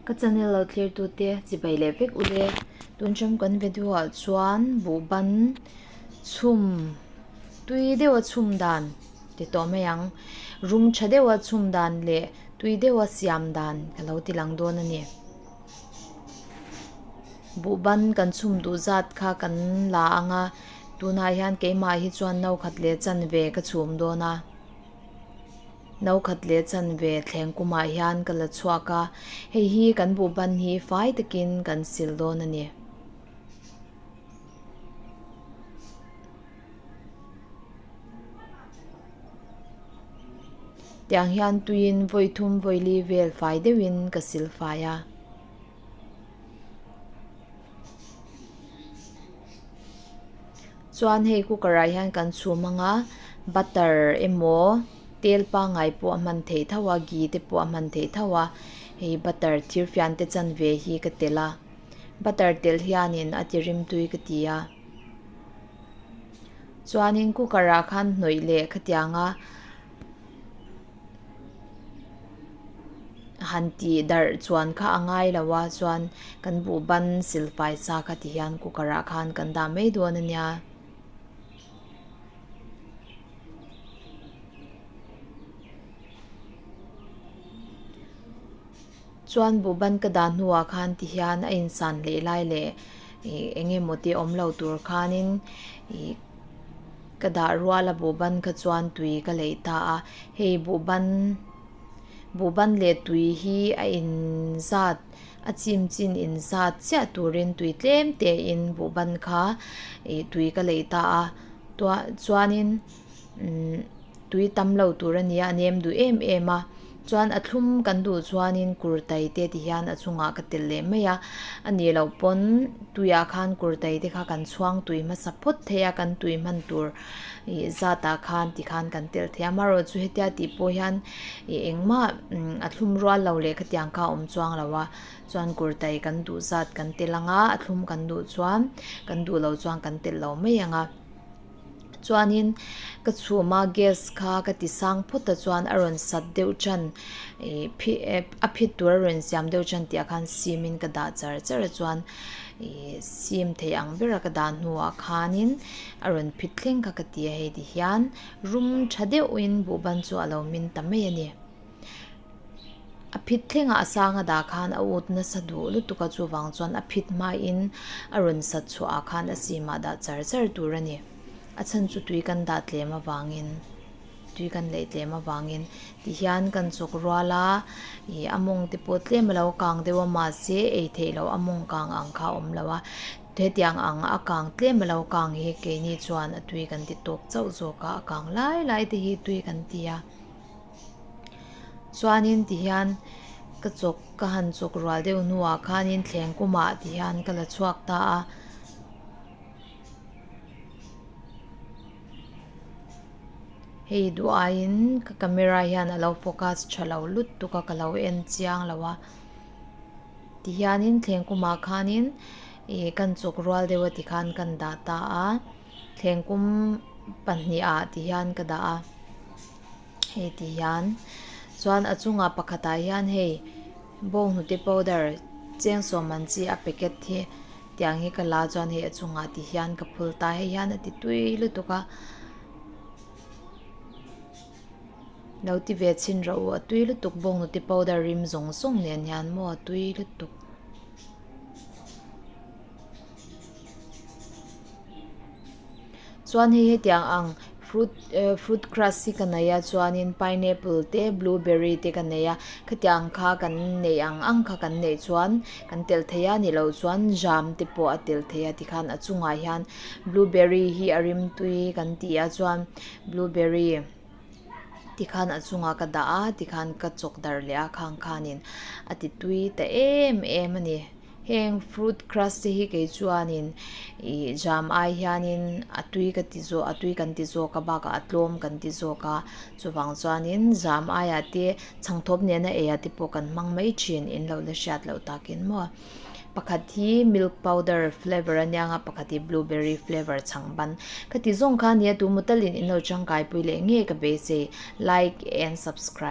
Ka channel lo thlir tute chibai leh vek ule. Tun ṭum kan video ah chuan buhban chhum tui deuha chhum dan ti tawh mai ang. Rum ṭha deuha chhum dan leh tui deuha siam dan ka lo ti lang dawn a ni. Buhban kan chhum duh zat kha kan la ang a, tunah hian keimah hi chuan no khat leh chanve ka chhum dawn a. No khat leh chanve thleng kumah hian ka la chhuak a, hei hi kan buhban hi fai takin kan sil dawn a ni. Tiang hian tuiin vawi thum vawi li vel fai deuhin ka sil fai a. Chuan hei cooker ah hian kan chhum ang a, butter emaw tel pangngai pawh a hman theih tho a, ghee te pawh a hman theih tho a, hei butter thirfian te chanve hi ka telh a, butter telh hianin a ti rimtui ka ti a. Chuanin cooker ah khan hnawih leh khatiang a han tih darh chuan kha a ngai lo a chuan kan buhban silfai sa kha ti hian cooker ah khan kan dah mai dawn a nia. Chuan buhban ka dah hnuah khan ti hian a insan hleh lai leh ih eng emaw te awm lo tur khanin ih ka dah rual a buhban kha chuan tui ka leih ta a, hei buhban buhban leh tui hi a inzat a chim chin inzat chiah turin tui tlem tein buhban kha ih tui ka leih ta a tua chuanin umm tui tam lo tur a nia a nem duh em em a chuan a thlum kan duh chuanin kurtai te ti hian a chungah ka telh leh mai a a nih loh pawn tuiah khan kurtai te kha kan chhuang tui hmasa phawt thei a kan tui hman tur ih zat ah khan ti khan kan telh thei a amaherawhchu hetia tih pawh hian ih engmah a thlum rual lo leh khatiang kha a awm chuang lo a chuan kurtai kan duh zat kan telh ang a a thlum kan duh chuan kan duh loh chuan kan telh lo mai ang a. Chuanin ka chhum a gas kha ka ti sang phawt a chuan a rawn sat deuh tan ih a phit tur a rawn siam deuh tan tih ah khan sim in ka dah char char a chuan ih sim thei ang ber a ka dah hnuah khanin a rawn phit thleng kha ka ti a hei ti hian rum tha deuhin buhban chu a lo min ta mai a ni. A phit thlengah a sanga dah khan a ut nasa duh lutuk a chuvang chuan a phit hmain a rawn sat chhuah ah khan a simah dah char char tur a ni. A chhan chu tui kan dah tlem avangin tui kan leih tlem avangin ti hian kan chawk rual a ih a mawng te pawh tlem a lo kang deuh a mahse ei theih loh a mawng kang ang kha a awm lo a hetiang ang a kang tlem a lo kang hi keini chuan a tui kan ti tawk chauh zawk a a kang lai lai te hi tui kan ti a. Chuanin tihian ka chawk ka han chawk rual deuh hnuah khanin thleng kumah tihian ka la chhuak ta a. Hei duh aiin ka camera hian a lo focus tha lo lutuk a ka lo en chiang lo a. Tihianin thleng kumah khanin ih kan chawk rual deuh a tikhan kan dah ta a. Thleng kum pahnihah tihian ka dah a. Hei ti hian chuan a chungah pakhatah hian hei bawnghnute powder cheng sawm an chi a packet hi tiang hi ka la chuan hei a chungah ti hian ka phul ta hei hian a ti tui lutuk a lo ti ve chhin rawh u a tui lutuk bawnghnute powder rim zawng zawng nen hian maw a tui lutuk. Chuan hei hetiang ang fruit eh fruit crush hi ka nei a chuanin pineapple te blueberry te ka nei a khatiang kha kan neih ang ang kha kan neih chuan kan telh thei a nih loh chuan jam te pawh a telh thei a tikhan a chungah hian blueberry hi a rimtui kan ti a chuan blueberry tikhan a chungah ka dah a tikhan ka chawk darh leh a khang khanin a ti tui ta em em a ni. Heng fruit crush te hi kei chuanin ih jam ai hianin a tui ka ti zawk a tui kan ti zawk a bakah a tlawm kan ti zawk a chuvang chuanin jam aiah te chhangthawp nena ei ah te pawh kan hmang mai thin in lo la hriat loh takin maw pakhat hi milk powder flavour a nia nga pakhat hi blueberry flavour chhang ban ka ti zawng kha nia tu maw talin in lo tangkai pui leh nge ka beisei like and subscribe.